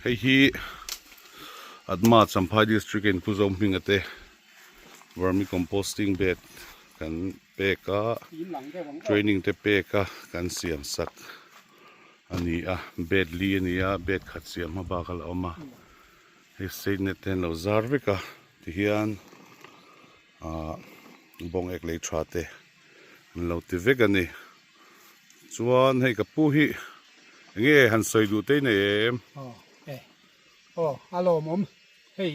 Hei hi Atma Champhai District in Pu Zohminga te vermicomposting bed kan pek a training te pek a kan siam sak a ni a bed li a ni a bed khat siam hma bak a la awm a hei state net te an lo zar vek a tihian ah bawng ek lei tha te an lo ti vek a ni. Chuan hei ka pu hi enge han sawi duh te nei em? Aw e aw a lawmawm hei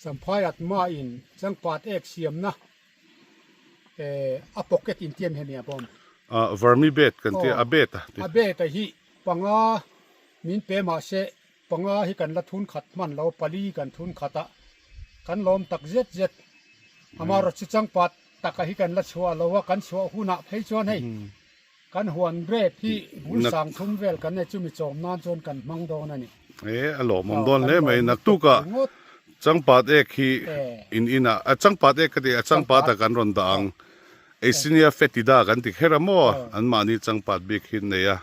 Champhai Atma in changpat ek siamna eh a pocket in tiam hemi a bawm. Ah vermi bed kan tia a bed a ti. A bed a hi panga min pe mahse panga hi kan la thun khat hman lo pali kan thun khat a kan lawm tak zet zet amaherawhchu chu changpat Taka hi kan la chhuah lo a, kan chhuah hunah phei chuan hei kan huan grape hi bul sang thum vel kan nei chumi chawm nan chuan kan hmang dawn a ni. E a lawmawm dawn hle mai, naktukah changpat ek hi in inah a changpat ek ka ti a changpat ah kan rawn dah ang, Eisenia fetida kan ti kher a maw anmahni changpat bik hi an nei a,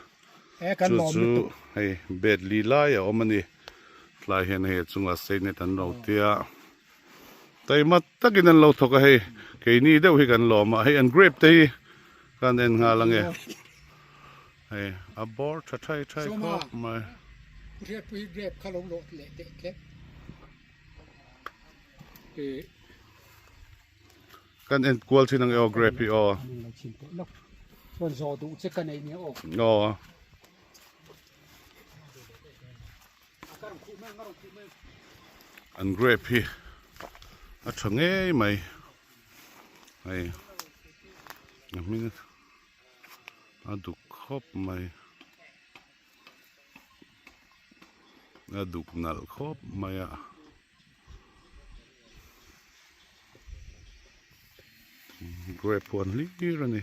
chu chu hei bed li lai a awm a ni, tlai hian hei a chungah seinet an lo tia. Taima takin an lo thawk a hei keini deuh hi kan lawm a hei an grape te hi kan en nghal ange hei a bawr tha thai thai khawp mai. Kan en kual thin ang e aw grape hi aw. Aw. An grape hi a tha ngei mai hei a hming a duk khawp mai a duk nalh khawp mai a grape huan hlir a ni.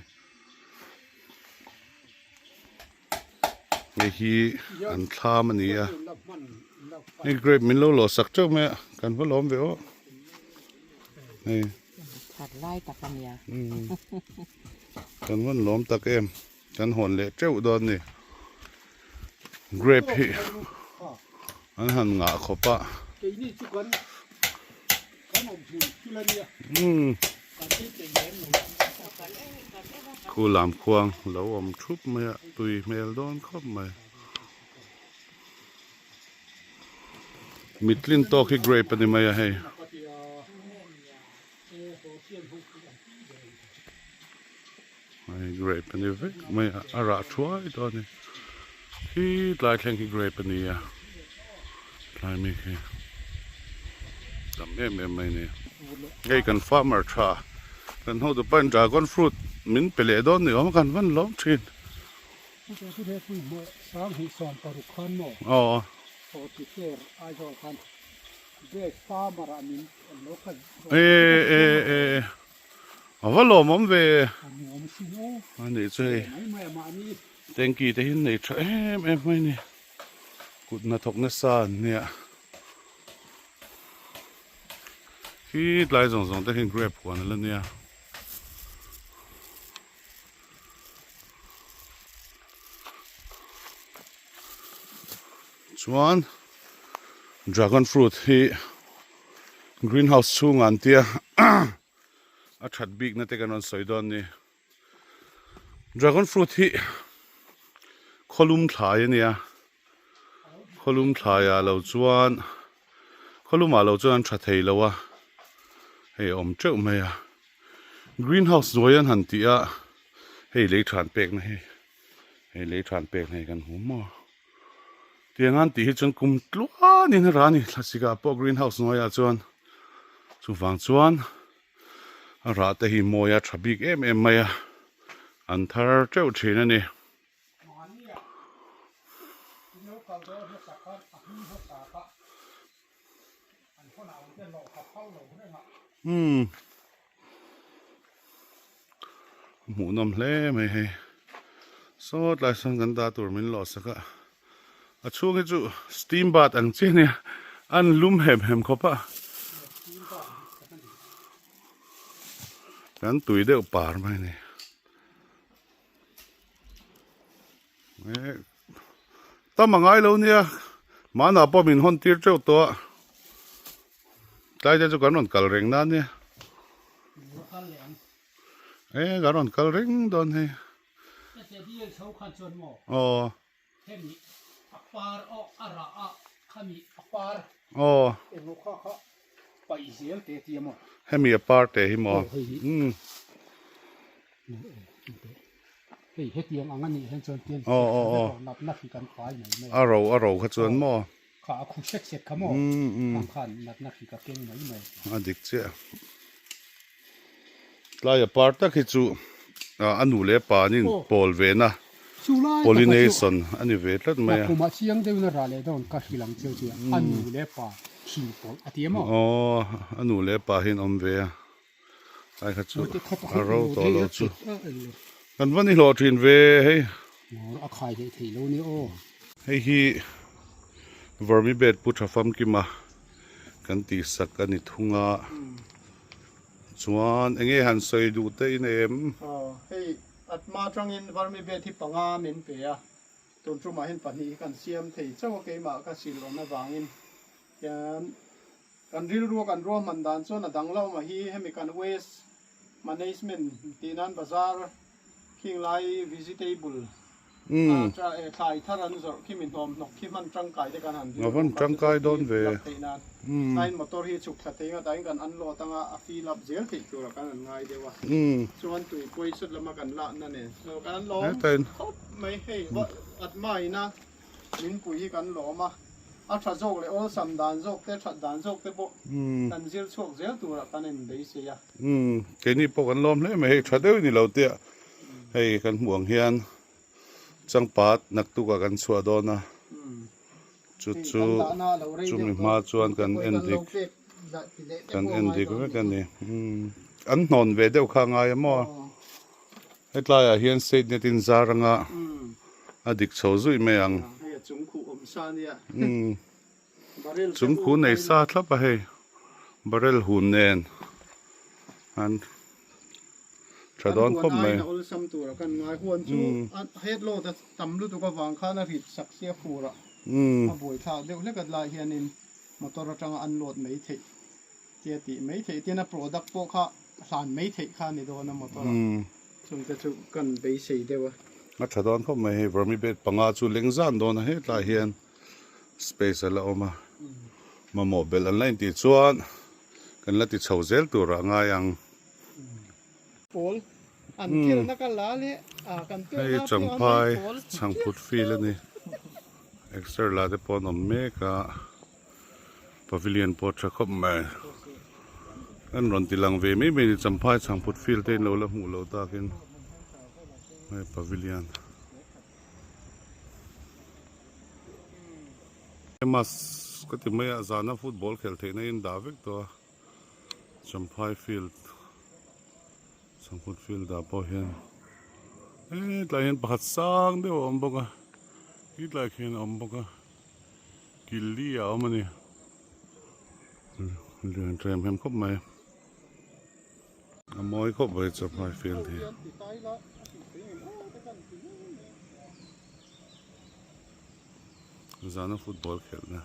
Hei hi an thlam a ni a hei grape min lo lawh sak teuh mai a kan va lawm ve aw hei that lai tak a nia kan van lawm tak em kan hawn leh teuh dawn a ni grape hi an han ngah khawp a Khu lam khuang lo awm thup mai a tui hmel dawn khawp mai. Mitlin tawk hi grape a ni mai a hei. Hei grape a ni vek mai a a rah thuai dawn a ni. Khi tlai thleng hi grape a ni a tlai mi khi tam em em mai a ni. Hei kan farmer tha kan hotu pahin dragon fruit min pe leh dawn ni awm a kan van lawm thin. Aw. E e e. A va lawmawm ve a nih chu hei tanky te hi an nei tha em em mai a ni kut hnathawk nasa an nia khi tlai zawng zawng te hian grape huan a la nia. Chuan dragon fruit hi greenhouse chhungah an tia a that bikna te kan rawn sawi dawn a ni. Dragon fruit hi khawlum thlai a nia khawlum thlaiah lo chuan khawlumah lo chuan an tha thei lo a hei a awm teuh mai a greenhouse hnuai an han tih a hei lei than pekna hi hei lei than pekna hi kan hmu maw. Tiang an tih hi chuan kum tluanin a rah a ni thlasik ah pawh green house hnuaiah chuan chuvang chuan a rah te hi mawi a tha bik em em mai a an thar teuh thin a ni. Umm hmuhnawm hle mai hei saw tlai sawn kan dah tur min lawh sak a a chhung hi chu steam bath ang chiah ania an lum hem hem khawp a kan tui deuh par mai a ni. Tam a ngai lo nia. Mahna pawh min hawn tir teuh tawh a, tlai te chu kan rawn kal reng nan nia. E kan rawn kal reng dawn hei. Aw. Aw. Hemi a par te hi maw? Umm. Hei hetiang ang a nih hian chuan tian Aw aw aw. Natna hri kan pai mai mai a. A ro a ro kha chuan maw? Kha a khu sek sek kha maw? Ang khan natna hri ka keng mai mai. A dik chiah. Tlai a par tak hi chu a nu leh pa an in pawl ve na pollination a ni ve tlat mai a. Nakumah chiang deuhin a rah leh dawn ka hrilh ang cheu chu a nu leh pa hri pawlh a ti em aw? Aw a nu leh pa hi an awm ve a. Ai kha chu a ro tawh lo chu kan va ni hlawh thin ve hei. A khai theih theih lo ni aw. Hei hi vermi bed pu tha famkima kan tih sak a ni thung a chuan enge han sawi duh te in em. Aw hei atma atangin vermi bed hi panga min pe a tun tumah hian pahnih hi kan siam thei chauh a keimah ka sil awm avangin hian Kan rilrua kan ruahman dan chuan a dang lo mah hi hemi kan waste management tih nan bazar khing lai vegetable a thlai thar an zawrh khi mi hnawm hnawk khi hman tangkai te kan han rilru kha chu chu fill up theih nan tlaiin motor hi chhuk thla thei ngat ah in kan unload anga a fill up zel theih tur ah kan han ngai deuh a chuan tui pawisat lama kan lahna nen so kan lawm khawp mai hei atma ina Min pui hi kan lawm a, a tha zawk leh awlsam dan zawk te, that dan zawk te pawh kan zir chhuak zel turah kan inbeisei a. Umm, keini pawh kan lawm hle mai, hei tha deuh ni lo tia hei kan hmuh ang hian changpat naktukah kan chhuah dawn a, chu chu chumi hma chuan kan en dik kan en dik vek a ni. Umm, an hnawn ve deuh kha a ngai a maw? Hetlaiah hian state net in zar anga a dik chho zuih mai ang. Umm chungkhu nei sa thlap a hei barrel hun nen an tha dawn khawp mai. Umm. Tia tih mai theih tin a product pawh kha hlan mai theih kha a ni dawn a motor ah chung te chu kan beisei deuh a. A tha dawn khawp mai hei vermi bed panga chu leng zan dawn a hetlai hian space a la awm a mamawh belh an la intih chuan kan la ti chho zel tur ah ngai ang. Pawl an kilhna ka la leh a kan pelh na hei champhai chhangphut field a ni exer la te pawh an awm mek a. Pavilion pawh tha khawp mai. An rawn ti lang ve mai mai ni Champhai chhangphut field te in lo la hmuh loh takin hei pavilion. Famous ka ti mai a zana football khelh theihna in dah vek tawh a Champhai field chhangphut field ah pawh hian hetlai hian pakhat sang deuh a awm bawk a hetlai khian a awm bawk a. Killi a awm a ni lian tlem hem khawp mai a mawi khawp mai chawhmai field hi. Zana football khelhna.